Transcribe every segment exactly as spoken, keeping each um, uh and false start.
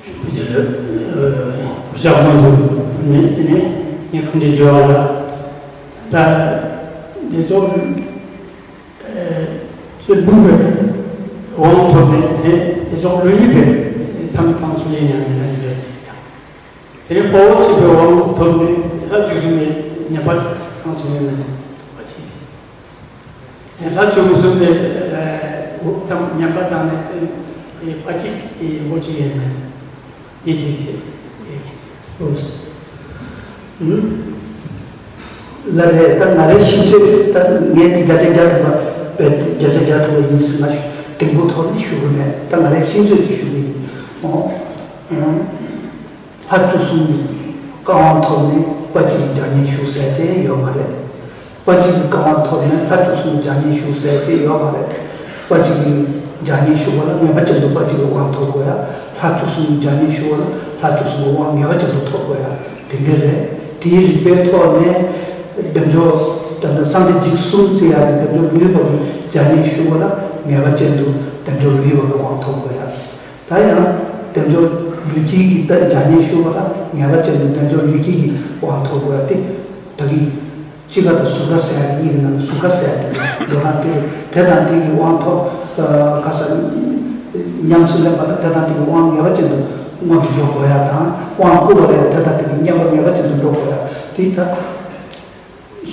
ཡོད། བཞག་མ་འདུག་ནས་དེ་ནས་ངས་གང་འདྲ་ཞུ་བ་ལ། ད་འདི་ཚོ་ཚུར་འབུལ་བའི་དབང་ཐོབ་ནས་དེ་ཚོ་ལོ་ཡིན་པའི་མཚམས་བཏང་ཚུལ་ཡིན་ཡང་མིན་ན་ཞུ་ཡ་ཅིག་དང་། དེ་ནས་དཔའ་བོ་གཅིག་པའི་དབང་ཐོབ་ནས་ལྷ་བཅུ་གསུམ་པའི་ཉམས་པ་བཏང་ཚུལ་ཡིན་ན་ཐོབ་པ་ཅིག་ཅིག་ལྷ་བཅུ་གསུམ་པའི་མཚམས་ཉམས་པ་བཏང་ནས་དཔའ་གཅིག་དབང་བཅུ་ཡིན་ན་ཡིན་ཅིག་ཅིག་ལ་རེད། ད་ང་རའི་ཤེས་ཚོད་ད་ངས་དེ་བརྒྱ་ཆ་བརྒྱ་ཐམ་པ་བརྒྱ་ཆ་བརྒྱ་ཐམ་པ་ཡིན་ཟེར་ན་ཞུ་གཏིང་པོ་ཐོག་ནས་ཞུ་གི་མེད། ད་ང་རའི་ཤེས་ཚོད་ཀྱིས་ཞུ་གི་ཡིན། ཨོ། ལྷ་བཅུ་གསུམ་གྱི་བཀའ་དབང་ཐོབ་ནས་དཔའ་གཅིག་གི་ལྗགས་བརྙན་ཞུ་ཟེར་ཅན་ཡོད་མ་རེད། དཔའ་གཅིག་གི་བཀའ་དབང་ཐོབ་ནས་ལྷ་བཅུ་གསུམ་གྱི་ལྗགས་བརྙན་ཞུ་ཟེར་ཅན་ཡོད་མ་རེད། དཔའ་གཅིག་གི་ལྗགས་བརྙན་ཞུ་བ་ལ་ངེས་པ་ཅན་དུ་དཔའ་གཅིག་གི་དབང་ཐོབ་དགོས་ཡ། ལྷ་བཅུ་གསུམ་གྱི་ལྗགས་བརྙན་ཞུ་བ་ལ་ལྷ་བཅུ་གསུམ་གྱི་དབང་ངེས་པ་ཅན་དུ་ཐོབ་དགོས་ཡ། དེ་འདྲ་རེད། དེའི་རིགས་པའི་ཐོག་ནས་དལ་འབྱོར་ད་ལྟ་སངས་རྒྱས་འཇིགས་གསུམ་ཟེར་ཡ་རེད། དལ་འབྱོར་ལྷུན་གྲུབ་ཀྱི་ལྗགས་བརྙན་ཞུ་བ་ལ་ངེས་པ་ཅན་དུ་དལ་འབྱོར་ལྷུན་གྲུབ་ཀྱི་དབང་ཐོབ་དགོས་ཡ། ད་ཡང་དལ་འབྱོར་ལུས་དཀྱིལ་གྱི་ད་ལྗགས་བརྙན་ཞུ་བ་ལ་ངེས་པ་ཅན་དུ་དལ་འབྱོར་ལུས་དཀྱིལ་གྱི་དབང་ཐོབ་དགོས་ཏེ། ད་གིན་དཔྱིད་ཀ་དང་ཟུར་ཀ་ཟེར་ཡ་གཉིས་ཀྱི་ནང་ནས་ཟུར་ཀ་ཟེར་ཡ་དེ་འགྲོ་སྟངས་དེ་དེ་དང་དེ་གི་དབང་ཐོབ། ཁ་ས་ཉམས་སུ་ལེན་པ་དང་དེ་དང་དེ་གི་དབང་ངེས་པ་ཅན་དུ་མངོན་དུ་འགྲོ་དགོས་ཡ་དང་། དབང་བསྐུར་བ་ལ་ཡང་དེ་དང་དེ་གི་མཉམ་པ་ངེས་པ་ཅན་དུ་འགྲོ་དགོས་ཡ། དེ་ད་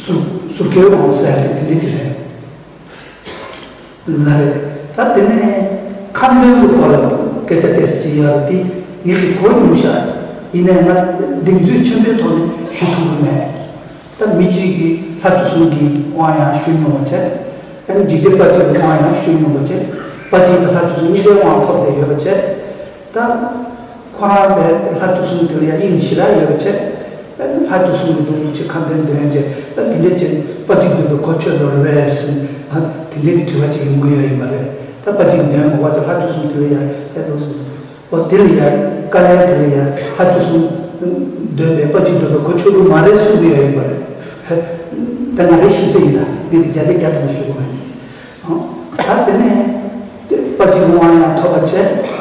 ཟུར་ཟུར་ཀའི་དབང་ཟེར་ཡ་དེ་དེ་འདྲ་ཅིག་རེད། ལ་རེད། ད་དེ་ནས་ཁ་འདོན་གྱི་སྐོར་ལ་སྐད་ཆ་ཏོག་ཙམ་ཅིག་ཡོད་རེད། དེ་ངས་ཅིག་གོ་མྱོང་ཤག་ཡིན་ནའི་ང་གདེང་ཚོད་ཆེན་པོའི་ཐོག་ནས་ཞུ་ཐུབ་ཀྱི་མེད། ད་མི་གཅིག་གིས་ལྷ་བཅུ་གསུམ་གྱི་དབང་ཡང་ཞུ་མྱོང་བ་བྱས། ཨ་ནི་འཇིགས་བྱེད་དཔའ་བཅུ་གི་དབང་ཡང་ཞུ་མྱོང་བ་བྱས། དཔའ་གཅིག་དང་ལྷ་བཅུ་གསུམ་གཉིས་ཀའི་དབང་ཐོབ་བསྡད་ཡོད་པ་བྱས། ད་ཁོ་རང་བས་ལྷ་བཅུ་གསུམ་དེ་ལ་ཡང་དབྱིངས་ཞེ་དྲག་ཡོད་པ་བྱས། ཨ་ནི་ལྷ་བཅུ་གསུམ་གྱི་སྡོམ་ཚིག་ཁ་འདོན་འདོན་བྱས། ད་དེ་འདྲ་བྱས་དཔའ་གཅིག་འདུས་པའི་གོ་ཆོད་འགྲོ་རེད་པས་ཟེར། ཨ་དེ་འདྲའི་དྲི་བ་ཅིག་ཡོང་གི་ཡོད་ཡིན་པ་རེད། ད་དཔའ་གཅིག་འདོན་དགོས་པ་དེ་ལྷ་བཅུ་གསུམ་དེ་ལ་ཡང་ཨེ་འདུག་ཟེར། ཨོ་དེ་ལ་ཡང་དཀའ་ལས་དེ་ལ་ཡང་ལྷ་བཅུ་གསུམ་འདོན་པའི་དཔའ་གཅིག་འདོན་པའི་གོ་ཆོད་ཀྱི་མ་རེད་གསུང་གི་ཡོད་ཡིན་པ་རེད། ད་ང་རའི་ཤེས་ཚོད་ཡིན། ད་ངས་དེ་བརྒྱ་ཆ་བརྒྱ་ཐམ་པ་ཞུ་གི་མ་ཡིན། ད་དེ་ནས་དཔའ་གཅིག་དབང་ཡང་ཐོབ་པ་བྱས། ལྷ་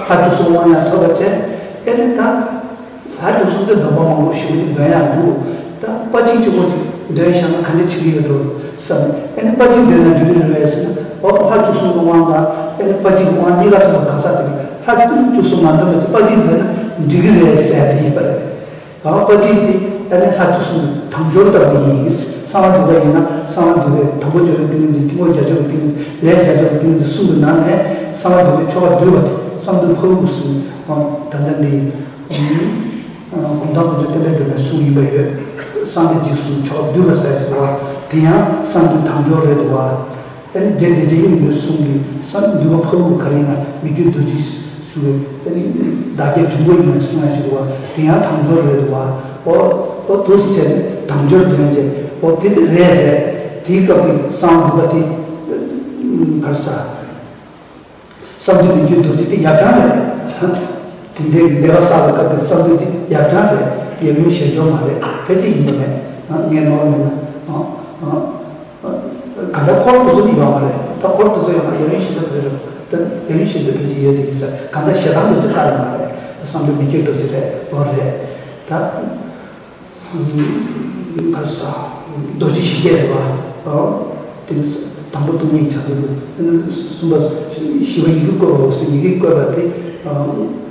བཅུ་གསུམ་དབང་ཡང་ཐོབ་པ་བྱས། ཨེ་ནི་ད་ལྷ་བཅུ་གསུམ་དེ་སྡོམ་པ་མང་པོ་ཞེ་པོ་ཅིག་འདོན་ཡག་འདུག་ད་དཔའ་གཅིག་གཅིག་པོ་ཅིག་འདོན་བཞག་ན་ག་འདྲ་བྱེད་ཀྱི་ཡོད་འགྲོ་བསམ། ཨེ་ནི་དཔའ་གཅིག་འདོན་ན་འགྲིག་གི་རེད་པས་ཟེར་ན། འོ་ལྷ་བཅུ་གསུམ་གྱི་དབང་དང་ཨེ་ནི་དཔའ་གཅིག་གི་དབང་གཉིས་ཀ་ཐོབ་པ་གང་ཟག་དེ་གིས་ལྷ་བཅུ་གསུམ་མ་འདོན་པ་ཅིག་དཔའ་གཅིག་འདོན་ན་འགྲིག་གི་རེད་ཟེར་ཡ་དེ་ཡིན་པ་རེད། གང་དཔའ་གཅིག་དེ་ཨ་ནི་ལྷ་བཅུ་གསུམ་དམ་སྦྱོར་ལྟ་བུ་ཡིན། གསང་བ་འདུས་པ་ཡིན་ན་གསང་བ་འདུས་པའི་དང་པོ་སྦྱོར་བའི་ཏིང་ངེ་འཛིན། ཐིམ་ཕུག་བརྒྱ་སྦྱོར་བའི་ཏིང་ངེ་འཛིན། ལས་བརྒྱ་སྦྱོར་བའི་ཏིང་ངེ་འཛིན་གསུམ་གྱི་ནང་ནས་གསང་བ་འདུས་པའི་ཆོ་ག་བསྡུས་པ་དེ་གསང་འདུས་ཕ་རོལ་པོ་གསུམ་ད་ལྟ་འདི་གུང་ཐང་དཀོན་མཆོག་བསྟན་པའི་སྒྲོན་མའི་གསུང་ཡིན་པ་ཡོད། གསང་བདེ་འཇིགས་གསུམ་ཆོ་ག་བསྡུས་པ་ཟེར་ཞིག་འདུག་བ། དེ་ཡང་གསང་འདུས་དམ་སྦྱོར་རེད་འདུག་བ། ཨ་ནི་རྗེ་བདེ་ཆེན་སྙིང་པོའི་གསུང་གི་གསང་འདུས་པ་ཕ་རོལ་པོ་ག་རེ་ཡིན་ན་མི་བསྐྱོད་རྡོ་རྗེ་ཞུ་བའི་ཨ་ནི་བདག་བསྐྱེད་འབྲིང་པོ་ཡིན་ན་གསུང་ཡ་ཞིག་འདུག་བ། དེ་ཡང་དམ་སྦྱོར་རེད་འདུག་བ། ཨོ་ཨོ་འདུག་སེ་བྱས་ནས་དམ་སྦྱོར་འདོན་བྱས། ཨོ་དེ་དེ་རེད་རེད། དེའི་སྐབས་ཀྱི་གསང་འདུས་པ་དེ་ག་རེ་ཟ། གསང་འདུས་མི་བསྐྱོད་རྡོ་རྗེ་དེ་ཡར་དྲངས་རེད། དེ་འདྲའི་བཟླས་པ་བསགས་པའི་སྐབས་ཀྱི་གསང་འདུས་དེ་ཡར་དྲངས་རེད། ཡབ་ཡུམ་ཞལ་སྦྱོར་མ་རེད། ཕལ་ཆེར་ཡིན་པ་མེད། ངས་ནོར་མེད་ན། ག་འདྲ་འཁོར་དེ་ཚོ་ནི་ཡོད་མ་རེད། ད་འཁོར་དེ་ཚོ་ཡོད་ན་ཡབ་ཡུམ་ཞལ་སྦྱོར་རེད། ད་ཡབ་ཡུམ་ཞལ་སྦྱོར་ཕལ་ཆེར་ཡོད་དེ་ཡིན་ས། གང་ལྟར་ཞེ་སྡང་རྡོ་རྗེ་ལྟར་མ་རེད། གསང་འདུས་མི་བསྐྱོད་རྡོ་རྗེ་རེད། ལོ་རེད། ད། ག་ས། རྡོ་རྗེ་ཞིག་སྐྱེས་རེད་བ། ཨོ། དེ་དང་པོ་སྟོང་ཉིད་བྱ་དུས་དུ། གསུམ་པ་ཞི་བ་ཡི་གེ་བཀོད་པའོ་ཟེར། ཡི་གེ་བཀོད་པ་དེ། ཨ།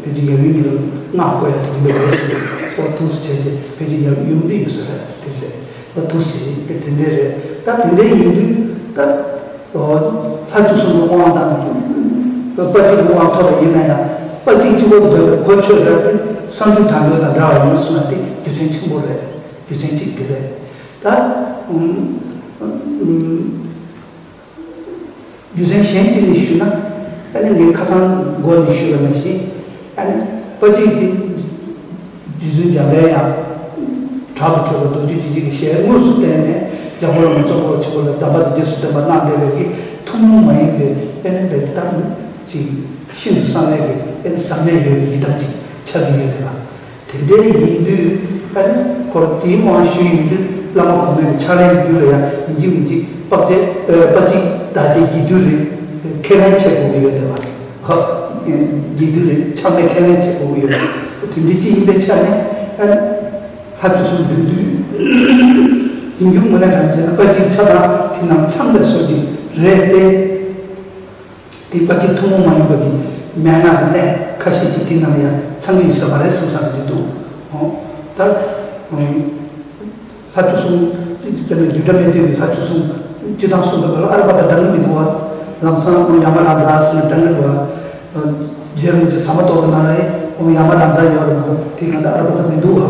དེ་ཚོ་ཡབ་ཡུམ་གཉིས་ལ་སྔགས་བཀོད་ཡ་དེ་ཡིན་པ་རེད་ཟེར། ཨོ་འདུག་སེ་བྱས་ཏེ་ཕལ་ཆེར་ཡབ་ཡུམ་དེ་ཡོད་ས་རེད། དེ་རེད། ཨོ་འདུག་སེ་དེ་དེ་འདྲས་རེད། ད་དེ་འདྲས་ཡིན་དུས་ད། ལྷ་བཅུ་གསུམ་གྱི་དབང་དང་། དཔའ་གཅིག་གི་དབང་ཐོབ་པ་ཡིན་ན་ཡང་དཔའ་གཅིག་གཅིག་པོ་འདོན་པའི་གོ་ཆོད་རབ་ཏུ་གསང་འདུས་དམ་སྦྱོར་དང་འདྲ་བ་ཡིན་གསུངས་ན་དེ་རྒྱུ་མཚན་ཆེན་པོ་རེད། རྒྱུ་མཚན་གཅིག་དེ་རེད། ད། རྒྱུ་མཚན་གཞན་གཅིག་ནས་ཞུས་ན། ཨ་ནི་ངས་ཁ་སང་འགོ་ནས་ཞུས་པ་ནང་བཞིན། ཨ་ནི་དཔའ་གཅིག་དེ། རྗེ་བཙུན་འཇམ་དཔལ་དབྱངས་དྲག་ཏུ་ཁྲོས་པ་རྡོ་རྗེ་འཇིགས་བྱེད་ཀྱི་ཞལ་དངོས་སུ་བསྟན་ནས་འཇམ་མགོན་བླ་མ་ཙོང་ཁ་པ་ཆེན་པོ་ལ་གདམས་པ་དེ་རྗེས་སུ་བསྟན་པ་གནང་བསྡད་པའི་གི་ཐུན་མོང་མ་ཡིན་པའི་ཨེ་ནི་འབེབས་སྟངས་ཅིག་ཤིན་ཏུ་གསང་བའི་གི་ཨེ་ནི་ཟབ་གནད་ཡོད་པའི་ཡི་དམ་ཅིག་ཆགས་ཀྱི་ཡོད་དེ་ལ། དེ་འདྲའི་ཡིན་དུས་ཨ་ནི་ཁོ་དེའི་དབང་ཞུས་ཡིན་དུས་བླ་མ་གོང་མའི་གི་ཕྱག་ལེན་རྒྱུད་ལ་ཡང་ཡིན་གཅིག་མིན་གཅིག་དཔའ་རྩལ་དཔའ་གཅིག་བདག་བསྐྱེད་རྒྱས་བསྡུས་རེད། ཁས་ལེན་བྱེད་དགོས་ཀྱི་ཡོད་དེ་ལ། ཧ། རྒྱས་བསྡུས་རེད། ཕྱག་ལེན་ཁས་ལེན་བྱེད་དགོས་ཀྱི་ཡོད་དེ། དེ་འདྲའི་ཅིག་ཡིན་པའི་ཆ་ནས་ཨ་ནི་ལྷ་བཅུ་གསུམ་འདུས་འདུས་ཡིན་རྒྱུ་དངོས་གནས་དྲང་བྱས་ན་དཔལ་གྱི་ཆ་དང་དེ་ནང་ཚང་བའི་སོ་ཅིག་རེད་དེ། དེ་དཔལ་གྱི་ཐུན་མོང་མ་ཡིན་པ་གི་མན་ངག་གི་གནད་ཁ་ཤས་ཅིག་དེ་ནང་ལ་ཡང་ཚང་གི་ཡོད་ས་མ་རེད་བསམ་བསམ་གྱི་འདུག་ད། ལྷ་བཅུ་གསུམ། དཔེར་ན་རྒྱུད་གྲྭ་སྨད་སྟོད་ཀྱི་ལྷ་བཅུ་གསུམ་སྤྱི་དང་གསུམ་པའི་བར་ལ་ཨ་ར་པ་ད་འདྲ་ནི་མི་འདུག་བ། ལམ་སང་ཨོཾ་ཡ་མ་རཱ་ཛ་ཟེར་ནས་འདྲ་ནི་འདུག་བ། རྗེ་རིན་པོ་ཆེ་ཟ་མ་ཏོག་གི་ནང་ལ་ཨོཾ་ཡ་མ་རཱ་ཛ་ཡོད་རེད་མ་གཏོགས་དེའི་སྒང་དུ་ཨ་ར་པ་ད་མི་འདུག་བ།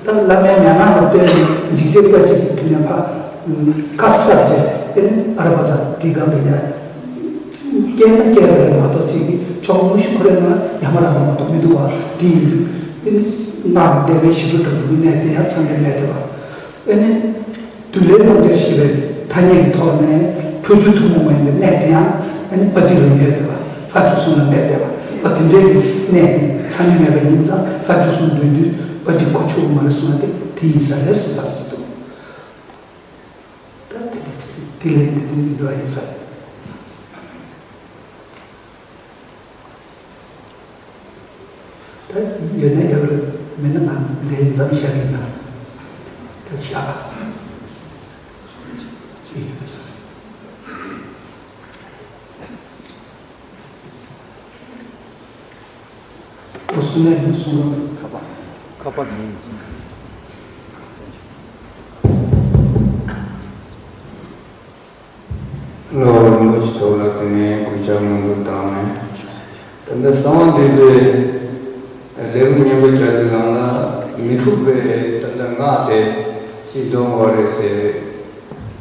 ད་བླ་མའི་མན་ངག་ལ་ལྟོས་ནས་འཇིགས་བྱེད་བཀའ་གཅིག་གི་དེ་ནས་ཕ། ཁ་གསབ་བྱས་ཨེ་ནི་ཨ་ར་པ་ད་དེའི་སྒང་དུ་ཡ། སྐྱེས་ན་སྐྱེས་པ་རེད་མ་གཏོགས་ཅིག་གིས་ཆོག་དངོས་གཞི་ཁོ་རའི་ནང་ཡ་མ་ར་ད་མ་གཏོགས་མི་འདུག་བ། དེ་ཡིན་དུས་ཨེ་ནི་སྔགས་བཟླས་པའི་ཞི་ཁྲོ་དྲག་པོའི་གནད་དེ་ཡང་ཚང་གི་གནད་དེ་བ། ཨེ་ནི་བདུད་ལས་རྣམ་རྒྱལ་ཞེས་པའི་ཐ་སྙད་ཀྱི་ཐོག་ནས་ཁྲོ་ཆུ་ཐུན་མོང་མ་ཡིན་པའི་གནད་དེ་ཡང་ཨེ་ནི་ཕ་གཅིག་ལ་ཡོད་དེ་བ། ལྷ་བཅུ་གསུམ་ལ་གནད་དེ་བ། ཨ་དེ་འདྲའི་གནད་དེ་ཚང་གི་མེད་པ་ཡིན་ཙང་ལྷ་བཅུ་གསུམ་འདུས་དུས་ཕ་གཅིག་གོ་ཆོད་མ་རེད་གསུངས་ན་དེ་དེ་ཡིན་ས་རེད་གསུངས་ས་ཅིག་འདུག་ད་དེ་འདྲ་ཅིག་དེ་ལས་དེ་འདྲ་ཅིག་འགྲོ་བ་ཡིན་ས་རེད། ད་ཡོད་ན་ཡོད་རེད། མེད་ན་ང་འདིར་འཛོམས་བཞག་གི་ཡིན་ད། ད་བཞག་ཅི་ཡོད་ས་རེད། ཨོ་སུ་ནས་ཡིན་གསུང་རོགས། ཁ་པར་ཁ་པར་ཡིན། ལོ་རིན་པོ་ཆེ་ཚོ་ལ་དེ་ནས་གུས་ཕྱག་སྔོན་འགྲོ་བཏང་ནས། ད་ལྟ་གསང་བ་འདུས་པའི་ལེའུ་གཉིས་པའི་གྲ་སྒྲིག་ནང་ལ་མི་འཁྲུགས་པའི་ད་ལྟ་སྔགས་དེ་ཅིག་འདོན་དགོས་རེད་ཟེར།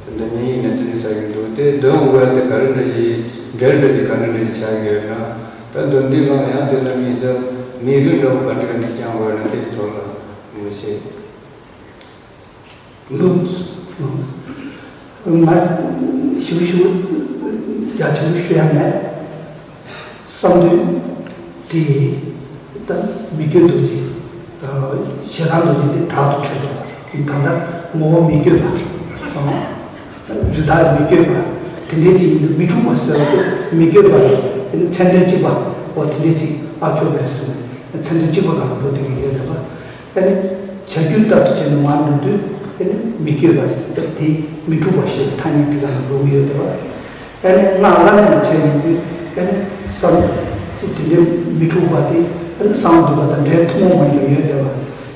ད་ལྟ་ངེད་ཡིན་ན་དེ་འདྲ་ཟེར་གྱི་འདུག་དེ་འདོན་དགོས་ཡ་དེ་ག་རེ་འདྲ་ཞིག་འབྲེལ་འདྲ་ཞིག་ག་འདྲ་འདྲ་ཞིག་ཆགས་ཡོད་ན། ད་འདོན་དུས་སྒང་ཡང་དེ་ལ་མི་ཟེར་མི་གི་འདྲ་བོ་ག་འདྲ་ག་འདྲ་བསྐྱང་དགོས་ན་དེ་ཐོག་ལ་ངོ་ཤེས། ལུགས། ང་ཞུ་ཞུ་རྒྱ་ཆེན་པོ་ཞུ་ཡ་མེད། གསང་འདུས་དེ་ད་མི་བསྐྱོད་རྡོ་རྗེ། ཞེ་སྡང་རྡོ་རྗེ་དེ་དྲག་ཏུ་ཁྲོས་པ་ཡིན་གང་ལྟར་ངོ་བོ་མི་བསྐྱོད་པ། རི་དྭགས་མི་བསྐྱོད་པ། དེ་འདྲའི་ཅིག་ཡིན་དུས་མི་འཁྲུགས་པ་ཟེར་བ་དེ་མི་བསྐྱོད་པ་རེད། དེ་ནི་མཚན་དོན་གཅིག་པ་འོ་དེ་འདྲའི་ཅིག་ཨ་ཁྱོད་པས་ཟེར་ནས་མཚན་དོན་གཅིག་པ་སྒང་ལ་འགྲོ་བསྡད་ཀྱི་ཡོད་རེད་པ། ཨ་ནི་བྱ་རྒྱུད་ལྟར་དུ་བྱས་ནས་མར་འགྲོ་དུས་ཨ་ནི་མི་བསྐྱོད་པ་དེ་མི་འཁྲུགས་པ་ཞེས་ཐ་སྙད་དེ་སྒང་ལ་འགྲོ་གི་ཡོད་རེད་པ། ཨ་ནི་སྔགས་བླ་མེད་ལ་བྱས་ཡིན་དུས་ཨ་ནི་གསང་ཅིག་དེ་འདྲའི་མི་འཁྲུགས་པ་དེ་ཨ་ནི་གསང་བ་འདུས་པ་དང་འབྲེལ་ཐུན་མོང་མ་ཡིན་པ་ཡོད་རེད་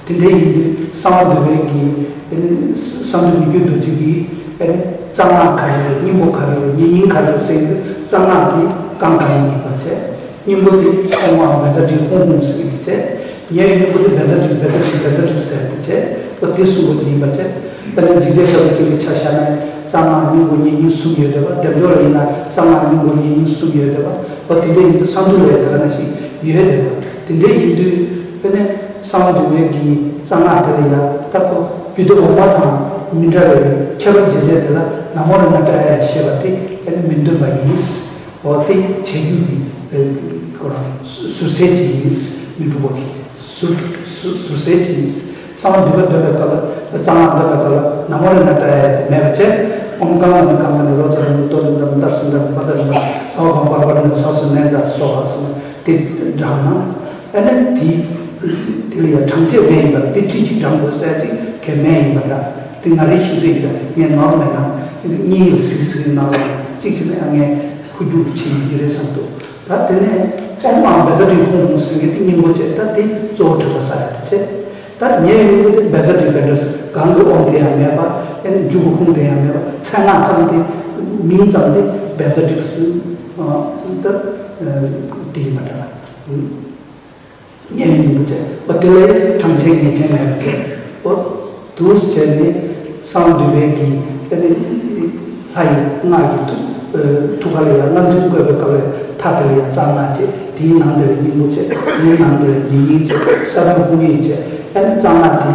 པ། དེ་འདྲ་ཡིན་དུས་གསང་བ་འདུས་པའི་གི་ཨེ་ནི་གསང་འདུས་མི་བསྐྱོད་རྡོ་རྗེ་གི་ཨེ་ནི་རྩ་སྔགས་ག་རེ་རེད། སྙིང་པོ་ག་རེ་རེད། ཉེ་སྙིང་ག་རེ་རེད་ཟེར་དུས་རྩ་སྔགས་དེ་རྐང་གང་ཡིན་པ་བྱས། སྙིང་པོ་དེ་ཨོཾ་ཨཱཿ་བཛྲ་དྲི་ཧཱུྃ་ཧཱུྃ་ཟེར་གི་བྱས། ཉེ་བའི་སྙིང་པོ་དེ་བཛྲ་དྲི་བཛྲ་དྲི་བཛྲ་དྲི་ཟེར་གི་བྱས། ཨོ་དེ་གསུམ་པོ་དེ་ཡིན་པ་བྱས། དཔེར་ན་འཇིག་རྟེན་ས་བོན་གྱི་ཆ་བཞག་ན་རྩ་སྔགས་སྙིང་པོ་ཉེ་སྙིང་གསུམ་ཡོད་རེད་པ། སྡེབ་སྦྱོར་ལ་ཡིན་ན་རྩ་སྔགས་སྙིང་པོ་ཉེ་སྙིང་གསུམ་ཡོད་རེད་པ། ཨོ་དེ་འདྲ་ཡིན་དུས་གསང་འདུས་ལ་ཡང་དེ་ག་ནང་བཞིན་ཡོད་རེད་པ། དེ་འདྲ་ཡིན་དུས་དཔེར་ན། གསང་བ་འདུས་པའི་གི་རྩ་སྔགས་དེ་ལ་ཡང་ད་ཁོ་རྒྱུད་སྡེ་འོག་མ་དང་མི་འདྲ་བའི་ཁྱད་པར་འབྱེད་བྱེད་དེ་ལ་ན་མོ་རཏྣ་ཏྲཱ་ཡ་ཞེས་པ་དེ་ཨ་ནི་མི་འདོན་པ་ཡིན། འོ་དེ་བྱ་རྒྱུད་ཀྱི་ཁོ་རང་ཟུར་ཟད་ཅིག་ཡིན། མི་འཁྲུགས་པ་གི་ཟུར་ཟུར་ཟུར་ཟད་ཅིག་ཡིན། གསང་བ་འདུས་པ་འདོན་པའི་སྐབས་ལ་རྩ་སྔགས་འདོན་པའི་སྐབས་ལ་ན་མོ་རཏྣ་ཏྲཱ་ཡ་དེ་མེད་པ་བྱས། ཨོཾ་ཀ་མ་ཎི་ཀ་མ་ཎི་རོ་ཙ་ར་མ་ཏོ་ལི་མ་ཏ་མ་ཏར་སིན་དྷ་ར་མ་པ་ཏ་ར་མ་ས་བ་བ་བ་ར་མ་ས་སུ་ནན་ཛ་སོ་ཧ་ཟེར་ནས། དེ་བགྲངས་ན། ཨ་ནི་དེ་དེ་ལ་ཡང་བགྲང་བྱེད་མེད་ཡིན་པ་དེ་ཁྲིད་ཅིག་བགྲང་དགོས་ཟེར་ཅིག་གལ་མེད་ཡིན་པ་འདྲ། དེ་ང་རའི་ཤེས་ཚོད་ཡིན་པ་ངས་ནོར་མེད་ན་གཉིས་ལ་གཟིགས་གཟིགས་གནང་བ་གཅིག་བྱས་ན་ཡང་ངས་ཧུར་རྒྱུག་བྱེད་ཡོང་གི་རེད་བསམ་འདུག་ད་དེ་ནས་ཨོཾ་ཨཱཿ་བཛྲ་དྲི་ཧཱུྃ་ཧཱུྃ་ཟེར་མཁན་དེ་སྙིང་པོ་བྱས། ད་དེ་གཙོ་བོ་གྲུབ་པ་ས་རེད་བྱས། ད་ཉེ་བའི་སྙིང་པོ་དེ་བཛྲ་དྲི་བཛྲ་ཟེར། གང་གི་ཨོཾ་དེ་ཡང་མེད་པ། ཨ་ནི་མཇུག་གི་ཧཱུྃ་དེ་ཡང་མེད་པ། མཚན་སྔགས་ཙམ་དེ་མིང་ཙམ་དེ་བཛྲ་དྲི་ཟེར། ད་དེ་ཡིན་པ་འདྲ། ཉེ་བའི་སྙིང་པོ་བྱས། འོ་དེ་ལས་བགྲང་བྱའི་ངེས་ཅན་མེད་པ་བྱས། འོ་འདུག་སེ་བྱས་ནས་གསང་འདུས་པའི་གི་ཨ་ནི་ལྷ་ཡི་སྔགས་ཀྱི་ཐུགས་ཐུགས་ཀ་ལ་ཡང་རྔ་བདུན་བཀོད་པའི་སྐབས་ལ་མཐའ་དེ་ལ་ཡང་རྩ་སྔགས་བྱས། དེའི་ནང་དེ་ལ་སྙིང་པོ་བྱས། དེའི་ནང་དེ་ལ་ཉེ་སྙིང་བྱས། ས་བོན་ཧཱུྃ་ཡིག་བྱས། ཨ་ནི་རྩ་སྔགས་དེ་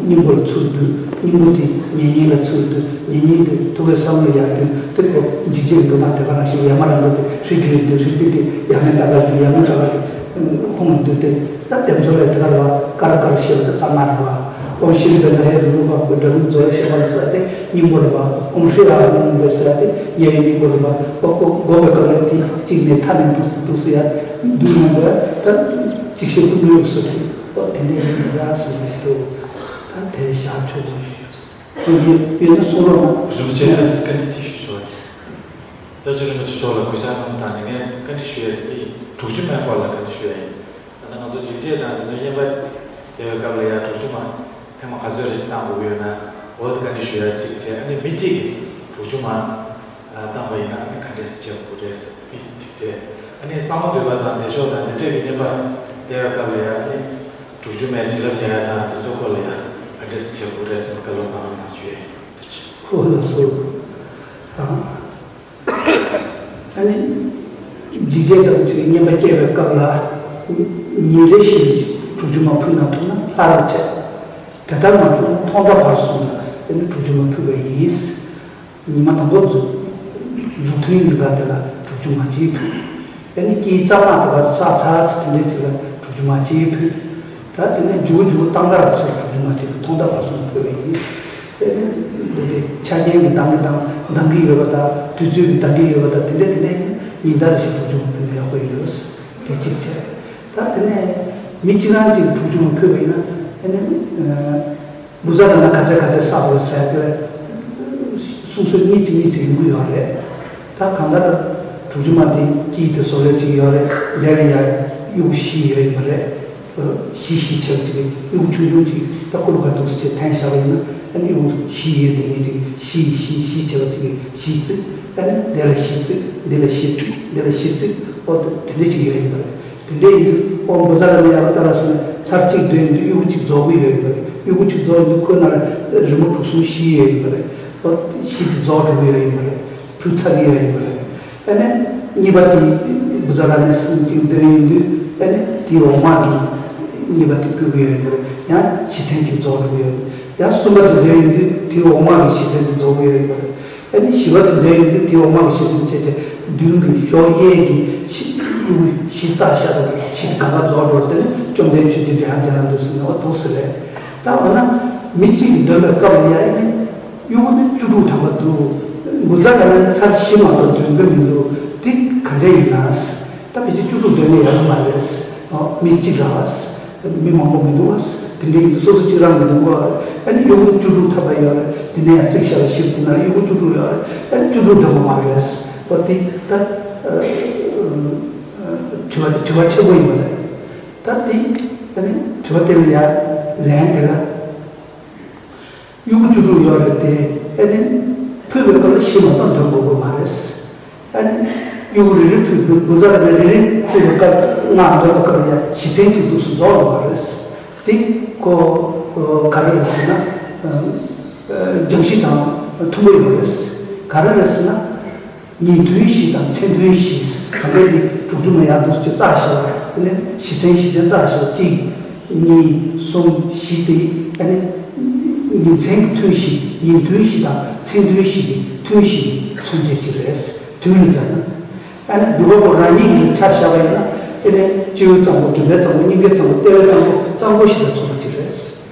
སྙིང་པོ་ལ་ཚུར་བསྡུས། སྙིང་པོ་དེ་ཉེ་སྙིང་ལ་ཚུར་བསྡུས། ཉེ་སྙིང་དེ་ཐུགས་ཀའི་ས་བོན་ལ་ཡར་བསྡུས། དེ་ཁོ་འཇིགས་བྱེད་འགྲོ་སྟངས་དེ་ག་ནང་བཞིན་ཡ་མ་ར་ཛ་དེ་ཧྲིལ་གྱིས་བསྡུས། ཧྲིལ་གྱིས་དེ་ཡ་མའི་ད་ག་དེ་ཡ་མའི་ད་ག་དེ་ཧཱུྃ་ལ་བསྡུས་ཏེ། ད་སྡེབ་སྦྱོར་ལ་དེ་ག་ལ་བ་ཀ་ར་ཀ་ར་ཞེས་པ་དེ་རྩ་སྔགས་རེད་བ། ཨོཾ་ཤྲཱི་པདྨ་ཧེ་རུ་རུ་བ་པུ་ཏྲ་རུ་ཛོ་ཡ་ཤ་བ་ལ་ཟ་དེ་སྙིང་པོ་རེད་བ། ཨོཾ་ཧྲཱི་ཨཱཿཧཱུྃ་ཧཱུྃ་ཟེར་ཡ་དེ་ཉེ་བའི་སྙིང་པོ་རེད་བ། ཨོ་ཀོ་གོ་བའི་སྐབས་ལ་དེ་གཅིག་ནས་མཐའ་ནས་འདུག་འདུག་ཟེར་ཡ་འདུག་ནང་དུ་ད་གཅིག་ཤེས་ཀུན་ལུགས་སུ་དེ། དེ་འདྲའི་ཡིན་འདུག་ཟེར་ནས་ཞུ། ད་དེ་བཞག་ཆོག་ཅེས་ཞུ། ཁོང་གིས་ཡོད་ན་གསུང་རོགས་གནང་། རིན་པོ་ཆེ་ལ་བཀའ་འདྲི་ཅིག་ཞུ་ཆོག་ཅེས། རྒྱལ་སྤྱི་རིན་པོ་ཆེ་མཆོག་ལ་གུས་ཕྱག་གནང་དང་ནི་ངས་བཀའ་འདྲི་ཞུ་ཡ་དེ་དྲུག་ཅུ་མའི་སྐོར་ལ་བཀའ་འདྲི་ཞུ་ཡ་ཡིན། ད་ལྟ་ང་ཚོ་འཇིགས་བྱེད་དང་དེ་ཚོ་བསྙེན་པ་བསྡད་པའི་སྐབས་ལ་ཡ་དྲུག་ཅུ་མ་ཐེངས་མ་ག་ཚོད་རེ་ཅིག་བཏང་དགོས་ཀྱི་ཡོད་ན་འོ་དེ་བཀའ་འདྲི་ཞུ་ཡ་གཅིག་བྱས། ཨ་ནི་མི་གཅིག་གིས་དྲུག་ཅུ་མ་བཏང་པ་ཡིན་ན་ཨ་ནི་ག་འདྲས་སེ་བྱེད་དགོས་རེད་ཟེར་མི་གཅིག་བྱས། ཨ་ནི་གསང་བ་འདུས་པ་དང་བདེ་མཆོག་དང་དེ་འདྲས་ཀྱི་བསྙེན་པ་བསྡད་པའི་སྐབས་ལ་ཡ་ཨ་ནི་དྲུག་ཅུ་མའི་བྱིན་རླབས་རྒྱག་ཡ་དང་དེ་ཚོའི་སྐོར་ལ་ཡ་ག་འདྲས་སེ་བྱེད་དགོས་རེད་ཟེར་ནས་བཀའ་སློབ་གནང་རོགས་གནང་ཞུ་ཡ་ཡིན། ཐུགས་རྗེ་ཆེ། ཁོ་ལ་སོགས་དང་། ཨ་ནི། འཇིགས་བྱེད་དང་གཅིག་བསྙེན་པ་སྐྱེ་བའི་སྐབས་ལ། ཉིན་རེ་བཞིན་དྲུག་ཅུ་མ་ཕུལ་གནང་ཐུབ་ན་ལྷ་རུ་ཆེ། དེ་ལྟར་མ་བྱུང་ན་ཐོག་མཐའ་བར་གསུམ་ལ་ཨ་ནི་དྲུག་ཅུ་མ་ཕུལ་བ་ཡིན། ཉི་མ་དང་པོ་འཛུགས་འཛུགས་ཐུན་ཡིན་པ་དེ་ལ་དྲུག་ཅུ་མ་གཅིག་ཕུལ། ཨ་ནི་དཀྱིལ་གཙང་མ་དང་པ་ས་ཚ་ཚི་དེ་འདྲའི་ཅིག་ལ་དྲུག་ཅུ་མ་གཅིག་ཕུལ། ད་དེ་ནས་མཇུག་མཇུག་གཏང་རག་ཚུར་དྲུག་ཅུ་མ་གཅིག་ཐོག་མཐའ་བར་གསུམ་ཕུལ་བ་ཡིན། དེ་ནས་འདི་འདྲའི་ཆ་རྐྱེན་གྱི་འདང་གི་དང་འདང་གི་ཡོད་པ་དང་དུས་ཚོད་ཀྱི་འདང་གི་ཡོད་པ་དང་དེ་འདྲ་དེ་འདྲ་ཡིན་ཉིན་ལྟར་བཞིན་དྲུག་ཅུ་མ་ཕུལ་ན་ཡག་པོ་ཡོད། དེ་གཅིག་བྱས། ད་དེ་ནས་མི་གཅིག་རང་གཅིག་དྲུག་ཅུ་མ་ཕུལ་བ་ཡིན་ན་དེ་ནས། བུ་ཚ་ལ་ན་ག་ཚད་ག་ཚད་བསགས་དགོས་ཟེར་དེ་གསུང་སྲོལ་གཉིས་ཀྱི་གཉིས་ཀྱི་ཡོང་གི་ཡོད་རེད། ད་གང་ལྟར་དྲུག་ཅུ་མ་དེ་དཀྱིལ་དེ་བཟོ་ལས་ཅིག་ཡོད་རེད། དེ་ལ་ཡ་དབྱུ་གུ་བཞི་ཡོད་ཡིན་པ་རེད། བཞི་བཞི་བྱས་པ་ཅིག་གི་དབྱུ་གུ་ཆུང་ཆུང་ཅིག་ད་ཀུ་ལུ་ག་འདུག་ཟེར་འཐེན་བཞག་པ་ཡིན་ན་ཨ་ནི་དབྱུ་གུ་བཞི་ཡོད་དེ་ངེས་ཅིག་བཞི་བཞི་བཞི་བྱས་པ་ཅིག་གི་བཞི་བརྩིགས། ཨ་ནི་དེ་ལ་བཞི་བརྩིགས། འདི་ལ་བཞི་བརྩིགས། འདི་ལ་བཞི་བརྩིགས། ཨོ་དེ་འདྲ་ཅིག་ཡོད་ཡིན་པ་རེད། དེ་འདྲ་ཡིན་དུས་ཨོ་འབུ་ཚ་ལ་ནི་ཡག་པོ་ལྟ་ར་ཟེར་ནས་ཚར་གཅིག་འདོན་ཡིན་དུས་དབྱུ་གུ་གཅིག་རྫོགས་ཀྱི་ཡོད་ཡིན་པ་རེད། དབྱུ་གུ་གཅིག་རྫོགས་ཡིན་དུས་ཁོའི་ནང་ལ་རི་མོ་དྲུག་གསུམ་བཞི་ཡོད་ཡིན་པ་རེད། ཨོ་བཞི་དེ་རྫོགས་འགྲོ་གི་ཡོད་ཡིན་པ་རེད། ཕུལ་ཚར་གྱི་ཡོད་ཡིན་པ་རེད། ཨ་ནི་གཉིས་པ་དེ་འབུ་ཚ་ལ་ནི་གསུམ་གཅིག་འདོན་ཡིན་དུས་ཨ་ནི་དེའི་འོག་མ་གི་གཉིས་པ་དེ་ཕུལ་གྱི་ཡོད་ཡིན་པ་རེད། ཡང་བཞི་ཚན་གཅིག་རྫོགས་འགྲོ་གི་ཡོད་རེད། ཡང་གསུམ་པ་དེ་འདོན་ཡིན་དུས་དེའི་འོག་མ་གི་བཞི་ཚན་དེ་རྫོགས་ཀྱི་ཡོད་ཡིན་པ་རེད། ཨ་ནི་བཞི་པ་དེ་འདོན་ཡོང་དུས་དེའི་འོག་མ་གི་བཞི་ཚན་བྱས་ཏེ་མདུན་གྱི་གཞོགས་གཡས་ཀྱི་བཞི་དབྱུ་གུ་བཞི་བཙའ་བཞག་པ་བཞི་གང་ག་རྫོགས་འགྲོ་དེ་ནི་བཅོམ་ལྡན་ཆོས་ཀྱི་འདྲེན་ཡང་ཅན་ལ་འདུག་ཟེར་ནས་འོ་འདུག་ཟེར་རེད། ད་འོ་ན་མི་གཅིག་གིས་འདོན་པའི་སྐབས་ལ་ཡ་ཨ་ནི་དབྱུ་གུ་ནི་བཅུ་དྲུག་ཐམ་པ་འདུག་འབུ་ཚ་ག་ནི་ཚར་བཞི་མ་གཏོགས་འདོན་གྱི་མི་འདུག་འདི་ག་འདྲ་ཡིན་ན། ད་ཕལ་ཆེར་བཅུ་དྲུག་འདོན་ནས་ཡག་པོ་མ་རེད། ཨོ་མི་གཅིག་རང་ལ། མི་མང་པོ་མི་འདུག་བ། དེ་འདྲའི་མི་འདུག་སོ་སོ་གཅིག་རང་མི་འདུག་བ། ཨ་ནི་གཡོ་འགུལ་བཅུ་དྲུག་ཐམ་པ་ཡོད་རེད། དེ་ནས་ཡང་རྩིག་ཤ་ལ་ཞིབ་དེ་ན་གཡོ་འགུལ་བཅུ་དྲུག་ཡོད་རེད། ཨ་ནི་བཅུ་དྲུག་འདོན་པ་མ་རེད། ཨོ་དེ་ད་དྲི་བ་དེ་དྲི་བ་ཆེན་པོ་ཡིན་པ་རེད། ད་དེ་ཨ་ནི་དྲི་བ་དེ་ལ་ཡང་ལན་དེ་ལ། གཡོ་འགུལ་བཅུ་དྲུག་ཡོད་རེད་དེ། ཨ་ནི་ཕུལ་བའི་སྐབས་ལ་བཞི་མ་གཏོགས་འདོན་དགོས་ཀྱི་མ་རེད། ཨ་ནི་གཡོ་འགུལ་རེ་རེ་ཕུལ་དགོས། འབུ་ཚ་རེ་རེ་ཕུལ་བའི་སྐབས་ལྔ་འདོན་པའི་སྐབས་ལ་ཡང་བཞི་ཚན་གཅིག་འདུག་སུ་རྫོགས་ཡོད་མ་རེད། དེ་ཁོ་ག་རེ་རེད་ཟེར་ན། སྦྱང་གཞི་དང་མཐུན་པོ་ཡོད་རེད། ག་རེ་རེད་ཟེར་ན། ཉིན་ཐུན་བཞི་དང་མཚན་ཐུན་བཞི། གང་ག་ནི་དྲུག་དྲུག་མ་ཡར་འདུག་ཅེས་བཙའ་བཞག་པ་ནི་བཞི་ཚན་བཞི་ཚན་བཙའ་བཞག་པ་གཅིག་གཉིས། གསུམ། བཞི་སྟེ་ཨ་ནི་ཉིན་མཚན་གྱི་ཐུན་བཞི། ཉིན་ཐུན་བཞི་དང་མཚན་ཐུན་བཞི་སྟེ་ཐུན་བཞི་གི་མཚོན་བྱེད་ཅིག་རེད། དུས་ལ་སྦྱར་ན། ཨ་ནི་སྒྲུབ་པ་པོ་རང་ཉིད་ཀྱི་ཆ་བཞག་པ་ཡིན་ན་ཨ་ནི་སྤྱི་བོའི་གཙང་པོ། མགྲིན་པའི་གཙང་པོ། སྙིང་གའི་གཙང་པོ། ལྟེ་བའི་གཙང་པོ། གཙང་པོ་བཞི་ལ་མཚོན་པ་ཅིག་རེད།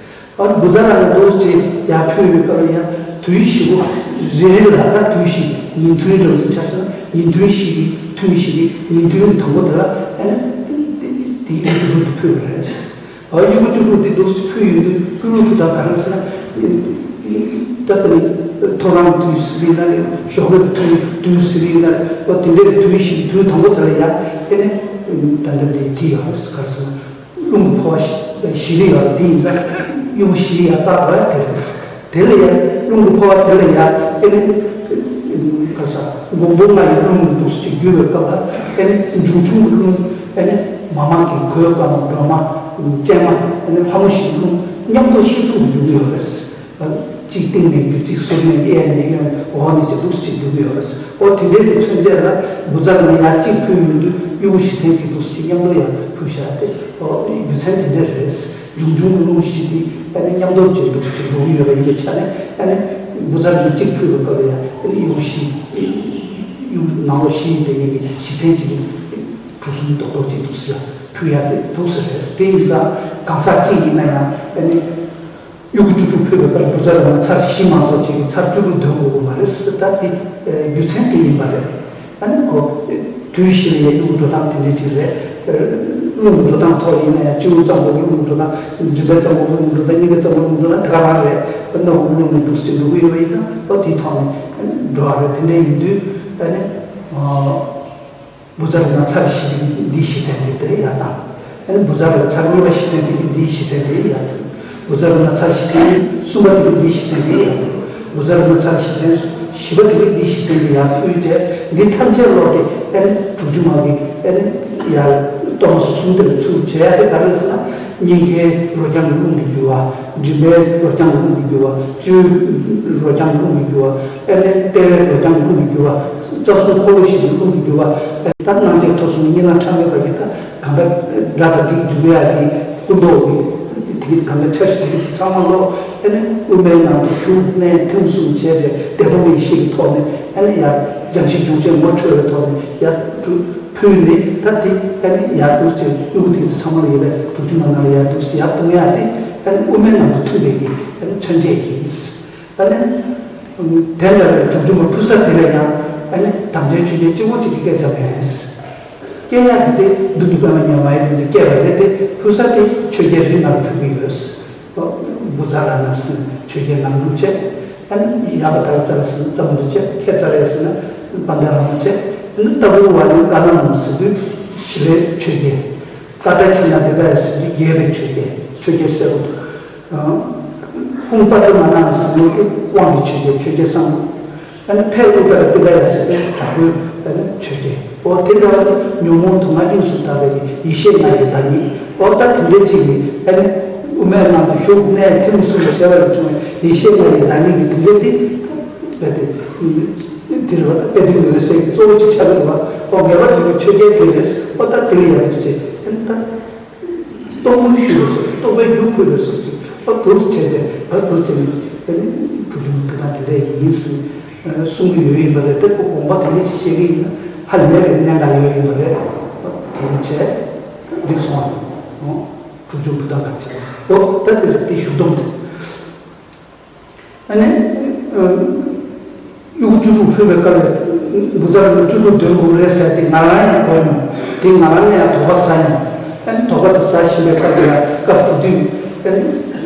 ཨ་ནི་འབུ་ཚ་ལ་ནི་འདུག་ཅེས་ཡར་ཕུལ་བའི་སྐབས་ལ་ཡང་དུས་བཞི་པོ་རེ་རེ་ལ་ད་དུས་བཞི། ཉིན་ཐུན་རེ་བཞིན་ཆ་བཞག་ན་ཉིན་ཐུན་བཞི་གི་ཐུན་བཞི་གི་ཉིན་ཐུན་དང་པོ་དེ་ལ་ཨ་ནི་དེ་དེ་དེ་ཡི་དུས་དུ་ཕུལ་བ་རེད། ཨ་གཡོ་འགུལ་བཅུ་དྲུག་འདི་འདུག་སེ་ཕུལ་ཡོང་དུས་ཀུན་སློང་ཕུ་དང་ག་རེ་ཟེར་ན། ད་ལྟ་ནི་ཐོ་རངས་དུས་ཟེར་ཡིན་ན་རེད། ཞོགས་པའི་དུས་དུས་ཟེར་ཡིན་ན་རེད། འོ་དེ་འདྲའི་དུས་ཤིག་དུས་དང་པོ་དེ་ལ་ཡ་ཨེ་ནི་ད་ལྟ་འདི་དེ་ཡོད་རེད། ག་རེ་ཟེར་ན་རླུང་གི་ཕོ་བ་བཞི་བཞི་རེ་ཡོད་རེད། དེ་ཡིན་ཙང་གཡོ་བཞི་ཡ་རྩ་བ་དེ་རེད། དེ་ལ་ཡ་རླུང་གི་ཕོ་བ་དེ་ལ་ཡ་ཨེ་ནི་ག་རེ་ཟེར་མགོན་པོ་ལྔ་ཡི་རླུང་འདུག་སེ་རྒྱུ་བའི་སྐབས་ལ་ཨེ་ནི་འབྱུང་ཆུང་གི་རླུང་ཨེ་ནི་མ་མ་གི་གོས་དཀར་མོ་སྒྲོལ་མ་སྤྱན་མ་ཨེ་ནི་ལྷ་མོ་བཞིའི་རླུང་མཉམ་དུ་ཤིང་ཚུགས་སུ་འཇུག་གི་ཡོད་རེད། གཅིག་སྟེང་ནས་རྒྱུ་གཅིག་ཟུར་ནས་གཡས་ནས་གཡོན། འོག་ནས་ཀྱི་འདུག་སེ་གཅིག་འཇུག་གི་ཡོད་རེད། ཨོ་དེ་འདྲའི་གི་མཚོན་བྱེད་ལ་འབུ་ཚ་ལ་ནི་ཡར་གཅིག་ཕུལ་ཡོང་དུས་གཡོ་འགུལ་བཞི་ཚན་གཅིག་འདུག་སེ་མཉམ་དུ་ཡང་ཕུལ་བཞག་སྟེ། ཨོ་རྒྱུ་མཚན་དེ་འདྲ་རེད། འབྱུང་ཆུང་གི་རླུང་བཞི་དེ་ཨ་ནི་མཉམ་དུ་ཀྱི་འདུག་སེ་གཅིག་འགྲོ་གི་ཡོད་པ་ཡིན་པའི་ཆ་ནས་ཨ་ནི་འབུ་ཚ་ལ་ནི་གཅིག་ཕུལ་བའི་སྐབས་ལ་ཡང་ཨ་ནི་གཡོ་བཞི་གཡོ་ནང་ལོགས་བཞི་ཡིན་པའི་ངེས་ཀྱི་བཞི་ཚན་གཅིག་གྲུ་གསུམ་རྡོག་རྡོག་ཅིག་འདུག་སེ་ལ་ཕུལ་ཡག་དེ་འདུག་སེ་རེད། དེ་ཡིན་ཙང་གང་ཟག་གཅིག་ཡིན་ན་ཡང་ཨ་ནི། གཡོ་འགུལ་བཅུ་དྲུག་ཕུལ་བའི་སྐབས་འབུ་ཚ་ལ་ནི་ཚར་བཞི་མ་གཏོགས་ཅིག་ཚར་བཅུ་དྲུག་འདོན་དགོས་ཀྱི་མ་རེད་ཟེར། ད་དེ་རྒྱུ་མཚན་དེ་ཡིན་པ་རེད། ཨ་ནི་ཁོ་དུས་བཞི་ལ་ཡ་གཡོ་འགུལ་འགྲོ་སྟངས་དེ་འདྲ་ཅིག་རེད། རླུང་གི་འགྲོ་སྟངས་ཐོག་ཡིན་ན་ཡང་སྤྱི་བོ་གཙང་པོ་རླུང་གི་འགྲོ་སྟངས། མགྲིན་པའི་གཙང་པོ་རླུང་གི་འགྲོ་སྟངས། སྙིང་གའི་གཙང་པོ་རླུང་གི་འགྲོ་སྟངས་དེ་ག་རང་རེད། སྣ་བུག་རླུང་གི་འདུག་སེ་འགྲོ་གི་ཡོད་པ་ཡིན་ན་ཨོ་དེའི་ཐོག་ནས་འགྲོ་བ་རེད། དེ་འདྲ་ཡིན་དུས་ཨ་ནི། བུ་ཚ་རུ་ན་ཚར་བཞི་པའི་འདིའི་གཞི་རྟེན་དེ་དེ་ཡར་བཏང་། ཨ་ནི་བུ་ཚ་རུ་ན་ཚར་གཉིས་པ་གཞི་རྟེན་དེ་འདིའི་གཞི་རྟེན་དེ་ཡར་བཏང་། བུ་ཚ་རུ་ན་ཚར་གཞི་རྟེན་གསུམ་པ་དེ་འདིའི་གཞི་རྟེན་དེ་ཡར་བཏང་། བུ་ཚ་རུ་ན་ཚར་གཞི་རྟེན་བཞི་པ་དེ་འདིའི་གཞི་རྟེན་དེ་ཡར་བཏང་། དེ་འདི་ཐམས་ཅད་ཀློག་སྟེ་ཨ་ནི་དྲུག་ཅུ་མ་གི་ཨ་ནི་ཡར་གཏོར་མ་གསུམ་དེ་ལ་ཚུར་བྱས་ཏེ་ག་རེ་ཟེར་ན། སྙིང་གའི་རོ་རྐྱང་གི་རླུང་གི་རྒྱུ་བ། མགྲིན་པའི་རོ་རྐྱང་གི་རླུང་གི་རྒྱུ་བ། སྤྱི་བོའི་རོ་རྐྱང་གི་རླུང་གི་རྒྱུ་བ། ཨ་ནི་ལྟེ་བའི་རོ་རྐྱང་གི་རླུང་གི་རྒྱུ་བ། རྩ་གསུམ་འཁོར་ལོ་བཞི་གི་རླུང་གི་རྒྱུ་བ། ད་སྣང་མཆེད་ཐོབ་གསུམ་གཉིས་ལ་ཕྲ་མོའི་བར་གྱི་ད་གང་ལྟར་སྒྲ་དང་དེའི་རྒྱུ་ལས་ཡ་དེ་སྐུ་མདོག་གི་དེ་གང་ལྟར་འཆར་གཞི་དེ་ཚང་མ་ཀློག་ཨ་ནི་དབུ་མའི་ནང་དུ་བཞུགས་གནས་ཐིམ་གསུམ་བྱས་ཏེ་བདེ་སྟོང་གི་ཡེ་ཤེས་ཀྱི་ཐོག་ནས་ཨ་ནི་ཡར་སྦྱང་གཞི་སྦྱོང་བྱེད་ངོ་འཕྲོད་པའི་ཐོག་ནས་ཡར་གྲུ་ཕུལ་ནས་ད་དེ་ཨ་ནི་ཡར་འདུག་སེ་དབུ་གུ་དེ་ཚོ་ཚང་མ་ལ་ཡོད་པའི་དྲུག་ཅུ་མ་ནང་ལ་ཡར་འདུག་སེ་ཡར་སྤུངས་ཡ་དེ་ཨ་ནི་དབུ་མའི་ནང་དུ་ཐིམ་པའི་གི་ཨ་ནི་མཚོན་བྱེད་ཡིན། ད་ནི་དེ་འདྲ་བའི་དྲུག་ཅུ་མ་ཕུལ་ས་དེ་ལ་ཡང་ཨ་ནི་དམ་ཅན་ཆོས་རྒྱལ་གཅིག་པོ་གཅིག་གི་སྐད་ཆ་མེད། སྐྱེ་ཡག་དེ་དེ་མདུན་དུ་པདྨ་ཉི་མ་ཡི་དོན་དུ་སྐྱེ་བ་རེད་དེ། ཕུལ་ས་དེ་ཆོས་རྒྱལ་རིགས་ལྔ་ལ་ཕུལ་གྱི་ཡོད། བུ་ཚ་ར་ན་ཟེར་ན་ཆོས་རྒྱལ་ནང་འཁྲུག་བྱས། ཨ་ནི་ཡ་བ་ད་ར་ཙ་ར་ཟེར་ན་རྩ་མདོ་བྱས། ཁེ་ཙ་རེ་ཟེར་ན་པཎྜི་ཏ་ར་མ་བྱས། ཨ་ནི་ཏ་བུ་ཝ་ནི་ཀ་ན་ནམ་ཟེར་དུས་ཞི་བའི་ཆོས་རྒྱལ། ཀ་ཏ་ཁི་ན་དེ་ཀ་ཡ་ཟེར་དུས་རྒྱལ་བའི་ཆོས་རྒྱལ། ཆོས་རྒྱལ་སྲས་པོ། ཧཱུྃ་པ་ཏི་མ་ན་ཟེར་དུས་དབང་གི་ཆོས་རྒྱལ། ཆོས་རྒྱལ་སྲས་པོ། ཨ་ནི་ཕཊ་ཨུ་ཏ་ར་ཏི་ཀ་ཡ་ཟེར་ཏེ་དྲག་པོའི་ཨ་ནི་ཆོས་ཅན། འོ་དེ་འདྲ་བ་ཉོན་མོངས་དུག་ལྔ་དབྱིངས་སུ་དག་པའི་ཡེ་ཤེས་ལྔ་ཡི་བདག་ཉིད། འོ་ད་དེ་འདྲའི་ཅིག་གིས་ཨ་ནི་དབུ་མའི་ནང་དུ་བཞུགས་གནས་ཐིམ་གསུམ་ལ་ཞེས་པ་ལ་བྱུང་བའི་ཡེ་ཤེས་ལྔ་ཡི་བདག་ཉིད་ཀྱི་དེ་འདྲའི་དེ་དཔེ་དེ་དེ་རེད་བ། དཔེ་དེ་ངོས་ཟེར་གྱི་གཙོ་བོ་ཅིག་ཆགས་ཀྱི་རེད་བ། འོ་ངེས་པར་དུ་ཆོས་ཅན་དེ་རེད། འོ་ད་དེ་ལ་ཡང་དུ་ཅེ་ཨ་ནི་ད། རྟོགས་པའི་ཤུལ་ལ་སོགས་རྟོགས་པའི་རྒྱུ་འཁོར་བའི་སོགས་ཀྱི་ཨ་བུ་ཚ་བྱས་ཏེ་ཨ་བུ་ཚ་ནི་དྲུག་ཅུ་མ་ཕུལ་སྟངས་དེ་འདྲ་ཡིན་ཟེར་གསུང་གི་ཡོད་ཡིན་པ་རེད། དེ་ཁོ་དགོངས་པ་དེ་འདྲ་ཅིག་བཞེས་ཀྱི་ཡིན་ན་ཧ་ལས་པའི་གནད་འགག་ཡོད་ཡིན་པ་རེད། དེ་ཡིན་བྱས་འགྲིག་སོང་བ། དྲུག་ཅུ་མ་ཕུལ་སྟངས་ག་རེ་བྱས་ཨོ་ད་དེ་རེད། དེ་ཞུ་སྡོམ་དེ། ཨ་ནི། གཡོ་སྒྱུ་བཅུ་དྲུག་ཕུལ་བའི་སྐབས་ལ་བུ་ཚ་རུ་ནི་བཅུ་དྲུག་འདོན་དགོས་རེད་ཟེར་དེ་ང་རང་ཡང་གོ་མྱོང་། དེ་ང་རང་ནས་ཡང་དོགས་པ་ཟ་མྱོང་། ཨ་ནི་དོགས་པ་དེ་ཟ་བཞིན་པའི་སྐབས་དེ་ལ་སྐབས་དེ་དུས་ཨ་ནི།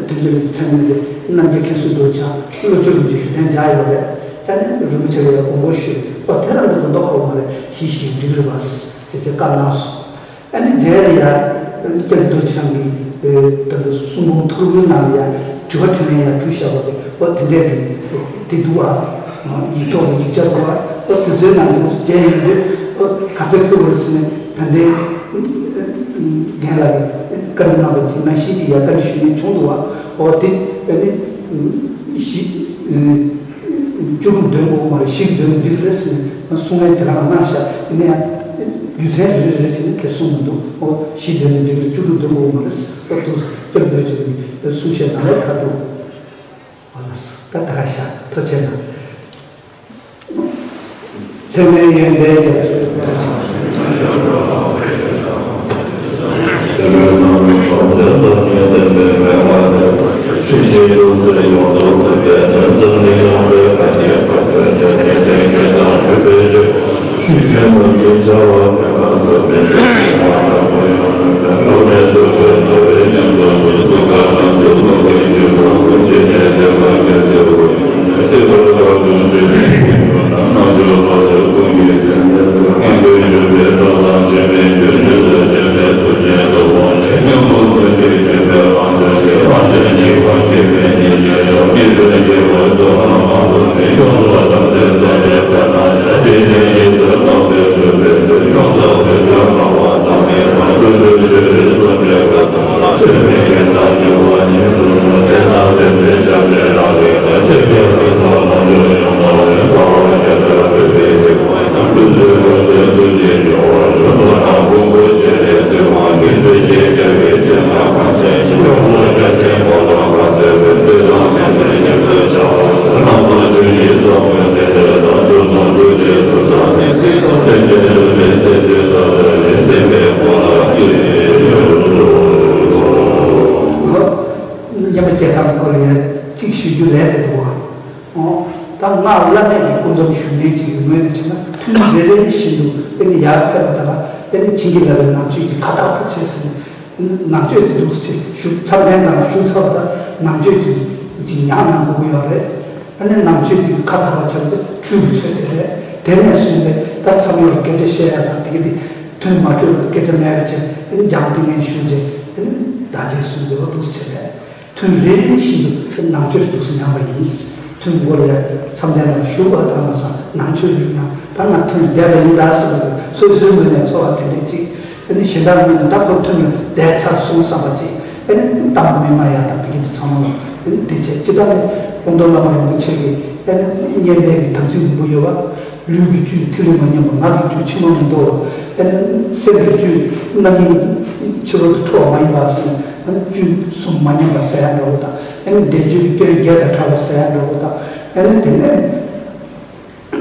དོན་གྱི་རིགས་མཚན་ཉིད་དེ་རྣམ་རྒྱལ་མཁན་ཟུར་རྡོ་རྗེ་འཆང་བློ་ཆོས་རིན་པོ་ཆེ་ཞུ་མཁན་བཞག་ཡོད་རེད། ཨ་ནི་རིན་པོ་ཆེ་ལ་ཡང་དགོངས་སྐོར་ཞུས། ཨོ་དེ་རང་དེ་དོན་དག་གོ་མ་རེད། ཞི་ཞིང་འགྲིག་རེད་པ་ཟེར་ཅེས་བཀའ་གནང་སོང་། ཨ་ནི་རྗེས་ལ་ཡང་སྐྱབས་རྗེ་རྡོ་རྗེ་འཆང་གིས་ད་ལྟ་གསུང་འབུམ་ཐོར་བུའི་ནང་ལ་ཡང་དྲི་བ་དྲིས་ལན་ཡང་ཕུལ་བཞག་པ་རེད། ཨོ་དེ་འདྲའི་རིགས་དེ་འདུག་ཨ། ཡིག་ཐོག་ལ་ཡིག་ཆ་འདུག་ཨ། ཨོ་དེ་ཚོའི་ནང་ལ་མཇལ་ཡོང་དུས་ཨོ་ག་ཚོད་ཕུལ་བ་རེད་ཟེར་ནས་ད་ལྟའི་རྒན་ལགས་ཀྱིས་བཀའ་འདྲི་གནང་བ་དེ་ནང་བཞིན་གྱི་ཡང་བཀའ་འདྲི་ཞུ་མཁན་བྱུང་འདུག་ཨ། ཨོ་དེ་ཨ་ནི་བཞི། བཅུ་དྲུག་འདོན་དགོས་མ་རེད། བཞི་འདོན་ན་འགྲིག་རེད་ཟེར་ནས་གསུང་མཁན་དེ་རང་གནང་ཤག་ཡིན་ན་ཡང་རྒྱུ་མཚན་རེ་རེ་རེ་བྱས་ནས་དེ་གསུངས་མི་འདུག་ཨོ་བཞི་འདོན་ན་འགྲིག་རེད། བཅུ་དྲུག་འདོན་དགོས་མ་རེད་ཟེར། ཨོ་དུ་སྐྱབས་རྗེ་རྡོ་རྗེ་འཆང་གིས་གསུང་བཤད་གནང་བའི་ཁ་ཐུག་ཨོ་ལགས་སོ། ད་ད་ག་ཤག་ཐུགས་རྗེ་གནང་། ཚད་མེད་ཡོན་ཏན་རྒྱ་མཚོའི་སྙན་པ་རྒྱལ་ཐང་སྐོར་ལ་ཡང་གཅིག་ཞུ་རྒྱུ་ལས་དེ་འདུག་ཨ། ད་སྔགས་བླ་མེད་ཀྱི་སྐུ་མཚམས་བཞུགས་མཁན་ཅིག་ཡིན་ངོས་ནས་བྱས་ན་ཐུན་རེ་རེ་བཞིན་དུ་ཨ་ནི་ཡར་ཕེབས་པ་དང་ དེ་ནི་བྱིན་གྱིས་བརླབས་པའི་ནང་མཆོད་ཀྱི་ཁ་བཏགས་པོ་བྱས་ཟིན། ནང་མཆོད་དེ་འདུག་སེ་ཞུ། མཚམས་ལན་དང་ཞུ་ཚར་བ་དང་ནང་མཆོད་དེ་ཀྱི་ཉག་ནང་དགོས་ཀྱི་ཡོད་རེད། ཨ་ནི་ནང་མཆོད་དེ་ཁ་བཏགས་པ་ཆགས་པའི་ཁྲུས་ཀྱི་ཚོད་དེ་རེད། དེ་ནས་བཟུང་སྟེ་ད་མཚམས་ཡོད་སྐད་ཆ་བཤད་ཡ་དང་དེ་གི་དེ་ཐུན་མ་གྲོལ་བར་སྐད་ཆ་མེད་པ་བྱས། ཨ་ནི་རྒྱང་ཐིང་ངེ་ཞུ་རྗེས་ཨ་ནི་བདག་བསྐྱེད་སུ་འདོད་པ་འདུག་སེ་བྱས་པས། ཐུན་རེ་རེ་བཞིན་དུ་ནང་མཆོད་འདུག་སེ་མཉམ་པ་ཡིན། ཐུན་འགོ་ལ་མཚམས་ལན་དང་ཞུ་བ་དང་ལ་སོགས་ནང་མཆོད་ཡིན་ན་ད་ང་ཐུན་བསྡད་པ་ཡིན་ད་ཟེར་བ་དང་སོ་སོའི་ངོས་ནས་ཚོར་བ་དེ་འདྲ་ཅིག་ཨ་ནི་གཞན་དག་ངོས་ནས་ད་ཁོ་ཐུན་ལ་བསྡད་ཚར་སོང་བསམ་པ་ཅིག་ཨ་ནི་གཏམ་མི་སྨྲ་ཡ་དང་དེ་གི་དེ་ཚང་མ་ཨ་ནི་དེ་བྱས། ཅི་ལྟར་ནི་ཀློང་རྡོལ་བླ་མ་རིན་པོ་ཆེ་གིས་ཨ་ནི་དམྱལ་བའི་གི་དམ་ཚིག་སྒོམ་པ་ཡོད་པ། ལུས་ཀྱི་བཅུད་ཐིག་ལེ་མ་ཉམས་པ། ངག་གི་བཅུད་ཕྱི་མ་མི་ལྡོག་པ། ཨ་ནི་སེམས་ཀྱི་བཅུད་རྣམ་སྨིན་ཕྱི་རོལ་དུ་འཕྲོ་བ་མ་ཡིན་པ་ཟེར། ཨ་ནི་བཅུད་གསུམ་མ་ཉམས་པ་ཟེར་ཡ་འདྲ་བོ་དང་། ཨ་ནི་བཟླས་བརྗོད་ཀྱི་སྐྱོན་བརྒྱད་དང་བྲལ་བ་ཟེར་ཡ་འདྲ་བོ་དང་། ཨ་ནི་དེ་ནས་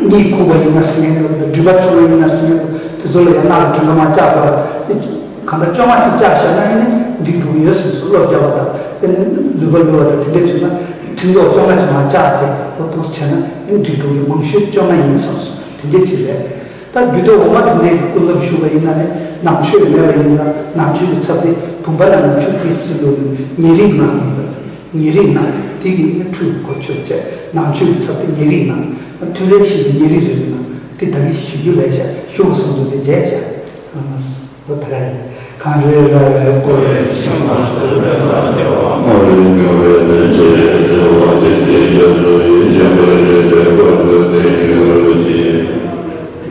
གཉིད་ཁུག་པ་ཡིན་ན་ཟེར་ཡ་འདྲ་བོ་དང་། སྒྲིབ་པ་བྱུང་བ་ཡིན་ན་ཟེར་ཡ་འདྲ་བོ། དེ་ཚོ་ལ་ཡང་སྔགས་ཀྱི་གྲངས་ཀ་མར་བཅག་དགོས་པ། གང་ལྟར་བཅོ་ལྔ་ཅིག་བཅག་བཞག་ན་ཨ་ནི་འགྲིག་འགྲོ་གི་ཡོད་ཟེར་སོ། བློ་རྒྱག་པ་དང་། ཨ་ནི་ལུས་པ་ལུས་པ་དང་དེ་འདྲས་བྱུང་ན་ཁྲིམས་ཐོག་བཅོ་ལྔ་ཅིག་མར་བཅག་བྱས་འོ་ཐུགས་བྱས་ན་ཨ་ནི་འགྲིག་འགྲོ་གི། མང་ཤོས་བཅོ་ལྔ་ཡིན་བསམ་སོང་། དེ་འདྲས་ཅིག་རེད། ད་རྒྱུད་སྡེ་འོག་མ་དེ་འདྲའི་ཀུན་སློང་ཞུ་བ་ཡིན་ན་ནི་ནང་མཆོད་མེད་པ་ཡིན་ན་ནང་མཆོད་ཀྱི་ཚབ་དེ་བུམ་པ་ལ་ནང་མཆོད་དེ་སྲིད་ལོ་ནི་ཉེ་རིགས་ནང་ཡིན་པ། ཉེ་རིགས་ནང་དེ་གི་ནི་ཁྲུས་གོ་ཆོད་བྱས། ནང་མཆོད་ཀྱི་ཚབ་དེ་ཉེ་རིགས་ནང་། ཐུན་རེ་བཞིན་དུ་ཉེ་རིགས་རེ་རེ་ནང་དེ་ད་གི་ཞུ་རྒྱུ་ལས་བྱ་ཤོག་གསུམ་དུ་དེ་མཇལ་བྱ། ཨོ་ད་ག་ཡིན། གངས་རི་ར་བས་བསྐོར་བའི་ཞིང་ཁམས་སུ་ལས་ལ་ཉེ་བ། མ་ལུས་འབྱུང་བའི་ལས་ཀྱི་རྩོལ་བ་དེ་དེ་རྒྱ་མཚོ་ཡི་ཞིང་ཁམས་ཤིང་རྟའི་དཀར་པོའི་གནས་གྱུར་ཅིག་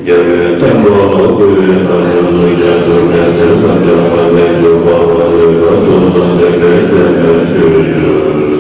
རྒྱལ་བའི་བསྟན་པ་ལ་བསྐུལ་བའི་ལ་ཕྱོགས་སུ་ཞིང་གསུམ་ལས་དེར་བསམ་བྱུང་བ་ལས་འཇུག་པ་བ་ལས་ཀ་ཕྱོགས་སུ་བསྟན་པའི་རྩེ་མོའི་ཆོས་བསྒྱུར།